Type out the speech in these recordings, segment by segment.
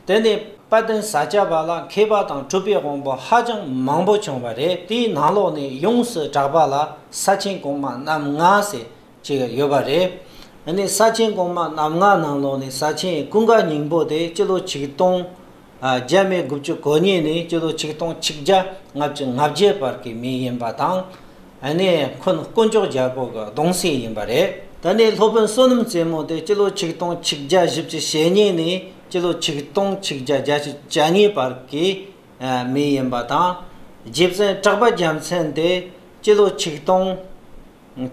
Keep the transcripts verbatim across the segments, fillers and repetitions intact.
དེ་ནས་དཔལ་ལྡན་ས་སྐྱ་པ་ལ་མཁས་པ་དང་གྲུབ་པའི་དབང་པོ་ཧ་ཅང་མང་པོ་བྱུང་བ་རེད། དེའི་ནང་ལོགས་ནས་ཡོངས་སུ་གྲགས་པ་ལ་ས་ཆེན་གོང་མ་རྣམ་ལྔ་ཟེར་ཅིག་ཡོད་པ་རེད། ཨ་ནི་ས་ཆེན་གོང་མ་རྣམ་ལྔ་ནང་ལོགས་ནས་ས་ཆེན་ཀུན་དགའ་སྙིང་པོ་དེ་སྤྱི་ལོ་ཆིག་སྟོང་བརྒྱ་མེད་དགུ་བཅུ་གོ་གཉིས་ནས་སྤྱི་ལོ་ཆིག་སྟོང་ཆིག་བརྒྱ་ལྔ་བཅུ་ང་བརྒྱད་བར་གྱི་མི་ཡིན་པ་དང་། ཨ་ནི་ཁོ་དཀོན་མཆོག་རྒྱལ་པོ་གི་གདུང་སྲས་ཡིན་པ་རེད། ད་ནི་སློབ་དཔོན་བསོད་ནམས་རྩེ་མོ་དེ་སྤྱི་ལོ་ཆིག་སྟོང་ཆིག་བརྒྱ་བཞི་བཅུ་ཞེ་གཉིས་ནས་སྤྱི་ལོ་ཆིག་སྟོང་ཆིག་བརྒྱ་བརྒྱད་ཅུ་གྱ་གཉིས་བར་གྱི་མི་ཡིན་པ་དང་། རྗེ་བཙུན་གྲགས་པ་རྒྱལ་མཚན་དེ་སྤྱི་ལོ་ཆིག་སྟོང་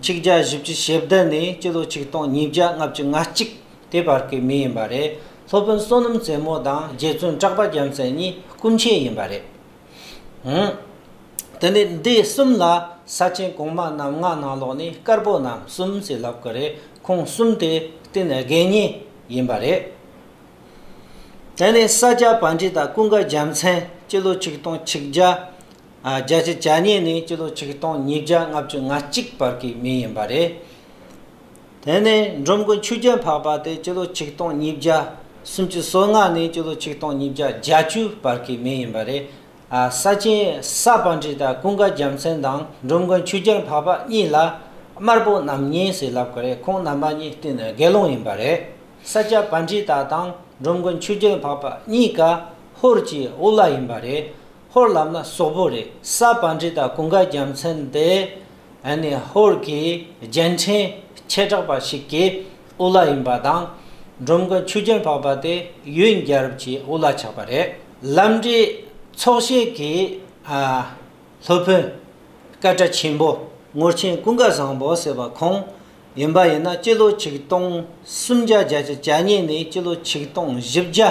ཆིག་བརྒྱ་བཞི་བཅུ་ཞེ་བདུན་ནས་སྤྱི་ལོ་ཆིག་སྟོང་ཉིས་བརྒྱ་ལྔ་བཅུ་ང་གཅིག་དེ་བར་གྱི་མི་ཡིན་པ་རེད། སློབ་དཔོན་བསོད་ནམས་རྩེ་མོ་དང་རྗེ་བཙུན་གྲགས་པ་རྒྱལ་མཚན་གཉིས་སྐུ་མཆེད་ཡིན་པ་རེད། ཧུམ། དེ་ནས་འདི་གསུམ་ལ་ས་ཆེན་གོང་མ་རྣམ་ལྔ་ནང་ལོགས་ནས་དཀར་པོ་རྣམ་གསུམ་ཟེར་ལབ་ཀྱི་རེད། ཁོང་གསུམ་དེ་རྟེན་དགེ་བསྙེན་ཡིན་པ་རེད། དེ་ནས་ས་སྐྱ་པཎྜི་ཏ་ཀུན་དགའ་རྒྱལ་མཚན་སྤྱི་ལོ་ཆིག་སྟོང་ཆིག་བརྒྱ་བརྒྱད་ཅུ་གྱ་གཉིས་ནས་སྤྱི་ལོ་ཆིག་སྟོང་ཉིས་བརྒྱ་ལྔ་བཅུ་ང་གཅིག་བར་གྱི་མི་ཡིན་པ་རེད། དེ་ནས་འབྲོམ་མགོན་ཆོས་རྒྱལ་འཕགས་པ་དེ་སྤྱི་ལོ་ཆིག་སྟོང་ཉིས་བརྒྱ་སུམ་ཅུ་སོ་ལྔ་ནས་སྤྱི་ལོ་ཆིག་སྟོང་ཉིས་བརྒྱ་བརྒྱད་ཅུ་བར་གྱི་མི་ཡིན་པ་རེད། ཨ། ས་ཆེན་ས་པཎྜི་ཏ་ཀུན་དགའ་རྒྱལ་མཚན་དང་འབྲོམ་མགོན་ཆོས་རྒྱལ་འཕགས་པ་གཉིས་ལ་དམར་པོ་རྣམ་གཉིས་ཟེར་ལབ་ཀྱི་རེད། ཁོང་རྣམ་པ་གཉིས་རྟེན་དགེ་སློང་ཡིན་པ་རེད། ས་སྐྱ་པཎྜི་ཏ་དང་འབྲོམ་མགོན་ཆོས་རྒྱལ་འཕགས་པ་གཉིས་ཀ་ཧོར་གྱི་དབུ་བླ་ཡིན་པ་རེད། ཧོར་ལབ་ན་སོག་པོ་རེད། ས་པཎྜི་ཏ་ཀུན་དགའ་རྒྱལ་མཚན་དེ་ཨ་ནི་ཧོར་གྱི་རྒྱལ་ཕྲན་བྱེ་བྲག་པ་ཞིག་གི་དབུ་བླ་ཡིན་པ་དང་། འབྲོམ་མགོན་ཆོས་རྒྱལ་འཕགས་པ་དེ་ཡོན་རྒྱལ་རབས་ཀྱི་དབུ་བླ་ཆགས་པ་རེད། ལམ་འབྲས་ཚོགས་བཤད་ཀྱི་ཨ་སློབ་དཔོན་བཀའ་གྲྭ་ཆེན་པོ་ངོར་ཆེན་ཀུན་དགའ་བཟང་པོ་ཟེར་བ་ཁོང་ཡིན་པ་ཡིན་ན། སྤྱི་ལོ་ཆིག་སྟོང་སུམ་བརྒྱ་བརྒྱད་ཅུ་གྱ་གཉིས་ནས་སྤྱི་ལོ་ཆིག་སྟོང་བཞི་བརྒྱ་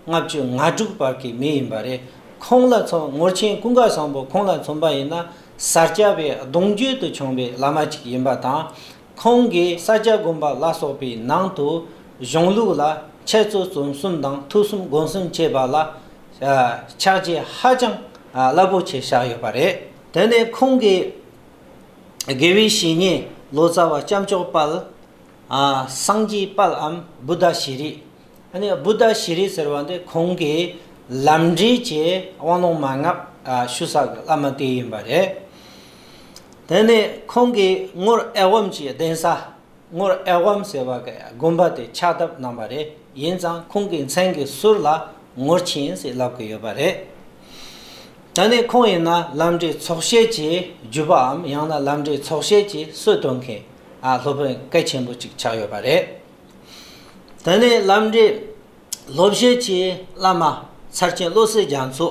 ལྔ་བཅུ་ང་དྲུག་བར་གྱི་མི་ཡིན་པ་རེད། ཁོང་ལ་མཚོན། ངོར་ཆེན་ཀུན་དགའ་བཟང་པོ་ཁོང་ལ་མཚོན་པ་ཡིན་ན། ས་སྐྱ་པའི་གདུང་རྒྱུད་དུ་བྱུང་བའི་བླ་མ་ཅིག་ཡིན་པ་དང་། ཁོང་གིས་ས་སྐྱ་དགོན་པ་ལ་སོགས་པའི་ནང་དུ་གཞུང་ལུགས་ལ་འཆད་རྩོད་རྩོམ་གསུམ་དང་ཐོས་བསམ་སྒོམ་གསུམ་བྱེད་པ་ལ་ཕྱག་རྗེས་ཧ་ཅང་རླབས་པོ་ཆེ་བཞག་ཡོད་པ་རེད། དེ་ནས་ཁོང་གི་དགེ་བའི་བཤེས་གཉེན་ལོ་ཙཱ་བ་སྐྱབས་མཆོག་དཔལ། ཨ། སངས་རྒྱས་དཔལ་འམ་བུདྡྷ་ཤྲཱི། ཨ་ནི་བུདྡྷ་ཤྲཱི་ཟེར་བ་འདི་ཁོང་གི་ལམ་འབྲས་ཀྱི་དབང་ལུང་མན་ངག་ཨ་ཞུ་ས་གི་བླ་མ་དེ་ཡིན་པ་རེད། དེ་ནས་ཁོང་གིས་ངོར་ཨེ་ཝམ་གྱི་གདན་ས། ངོར་ཨེ་ཝམ་ཟེར་བ་གི་དགོན་པ་དེ་ཕྱག་བཏབ་གནང་བ་རེད། ཡིན་ཙང་ཁོང་གི་མཚན་གྱི་ཟུར་ལ་ངོར་ཆེན་ཟེར་ལབ་ཀྱི་ཡོད་པ་རེད། ད་ནི་ཁོང་ཡིན་ན་ལམ་འབྲས་ཚོགས་བཤད་ཀྱི་བརྒྱུད་པའམ་ཡང་ན་ལམ་འབྲས་ཚོགས་བཤད་ཀྱི་སྲོལ་གཏོད་མཁན་ཨ་སློབ་དཔོན་གལ་ཆེན་པོ་ཅིག་ཆགས་ཡོད་པ་རེད། ད་ནི་ལམ་འབྲས་སློབ་བཤད་ཀྱི་བླ་མ་ཚར་ཆེན་བློ་གསལ་རྒྱ་མཚོ།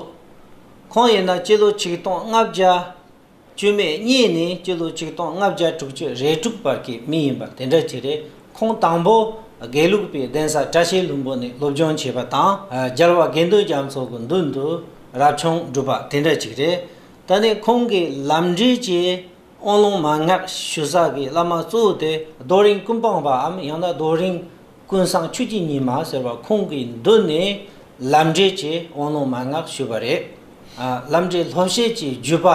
ཁོང་ཡིན་ན་སྤྱི་ལོ་ཆིག་སྟོང་ལྔ་བརྒྱ་བཅུ་མེད་གཉིས་ནས་སྤྱི་ལོ་ཆིག་སྟོང་ལྔ་བརྒྱ་དྲུག་ཅུ་རེ་དྲུག་བར་གྱི་མི་ཡིན་པ་དེ་འདྲ་ཅིག་རེད། ཁོང་དང་པོ་དགེ་ལུགས་པའི་གདན་ས་བཀྲ་ཤིས་ལྷུན་པོ་ནས་སློབ་སྦྱོང་བྱས་པ་དང་། རྒྱལ་བ་དགེ་འདུན་རྒྱ་མཚོ་གི་མདུན་དུ་རབ་བྱུང་བསྒྲུབས་པ་དེ་འདྲ་ཅིག་རེད། ད་ནི་ཁོང་གིས་ལམ་འབྲས་ཀྱི་དབང་ལུང་མན་ངག་ཞུ་ས་གི་བླ་མ་གཙོ་བོ་དེ་རྡོ་རིང་ཀུན་སྤངས་པའམ་ཡང་ན་རྡོ་རིང་ཀུན་བཟང་ཆོས་ཀྱི་ཉི་མ་ཟེར་བ་ཁོང་གི་མདུན་ནས་ལམ་འབྲས་ཀྱི་དབང་ལུང་མན་ངག་ཞུས་པ་རེད། ཨ། ལམ་འབྲས་སློབ་བཤད་ཀྱི་བརྒྱུད་པ་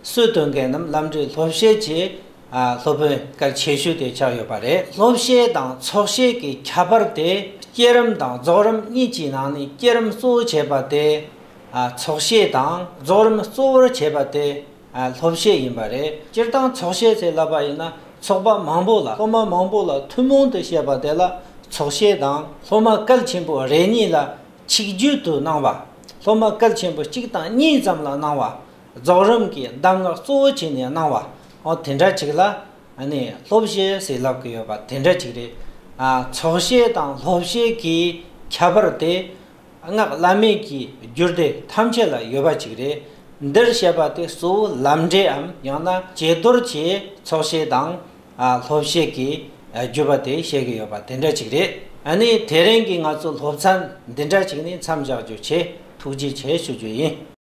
སྲོལ་གཏོད་མཁན་རྣམས་ལམ་འབྲས་སློབ་བཤད་ཀྱི་ཨ་སློབ་དཔོན་གལ་ཆེ་ཤོས་དེ་ཆགས་ཡོད་པ་རེད། སློབ་བཤད་དང་ཚོགས་བཤད་ཀྱི་ཁྱད་པར་དེ་བསྐྱེད་རིམ་དང་རྫོགས་རིམ་གཉིས་ཀྱི་ནང་ནས་བསྐྱེད་རིམ་གཙོ་བོ་བྱས་པ་དེ་ཨ་ཚོགས་བཤད་དང་། རྫོགས་རིམ་གཙོ་བོར་བྱས་པ་དེ་ཨ་སློབ་བཤད་ཡིན་པ་རེད། སྤྱིར་བཏང་ཚོགས་བཤད་ཟེར་ལབ་པ་ཡིན་ན། ཚོགས་པ་མང་པོ་ལ། སློབ་མ་མང་པོ་ལ་ཐུན་མོང་དུ་བཤད་པ་དེ་ལ་ཚོགས་བཤད་དང་། སློབ་མ་གལ་ཆེན་པོ་རེ་གཉིས་ལ་ཆིག་བརྒྱུད་དུ་གནང་བ། སློབ་མ་གལ་ཆེན་པོ་གཅིག་དང་གཉིས་ཙམ་ལ་གནང་བ། རྫོགས་རིམ་གྱི་གདམས་ངག་གཙོ་བོ་བྱས་ནས་གནང་བ། འོ་དེ་འདྲ་ཅིག་ལ་ཨ་ནི་སློབ་བཤད་ཟེར་ལབ་ཀྱི་ཡོད་པ་དེ་འདྲ་ཅིག་རེད། ཨ་ཚོགས་བཤད་དང་སློབ་བཤད་ཀྱི་ཁྱད་པར་དེ། སྔགས་བླ་མེད་ཀྱི་རྒྱུད་སྡེ་ཐམས་ཅད་ལ་ཡོད་པ་ཅིག་རེད། འདིར་བཤད་པ་དེ་གཙོ་བོ་ལམ་འབྲས་འམ་ཡང་ན་བྱས་རྡོར་གྱི་ཚོགས་བཤད་དང་ཨ་སློབ་བཤད་ཀྱི་ཨ་བརྒྱུད་པ་དེ་བཤད་ཀྱི་ཡོད་པ་དེ་འདྲ་ཅིག་རེད། ཨ་ནི་དེ་རིང་གི་ང་ཚོ་སློབ་ཚན་འདི་འདྲ་ཅིག་ནས་མཚམས་བཞག་རྒྱུ་བྱས། ཐུགས་རྗེ་ཆེ་ཞུ་རྒྱུ་ཡིན།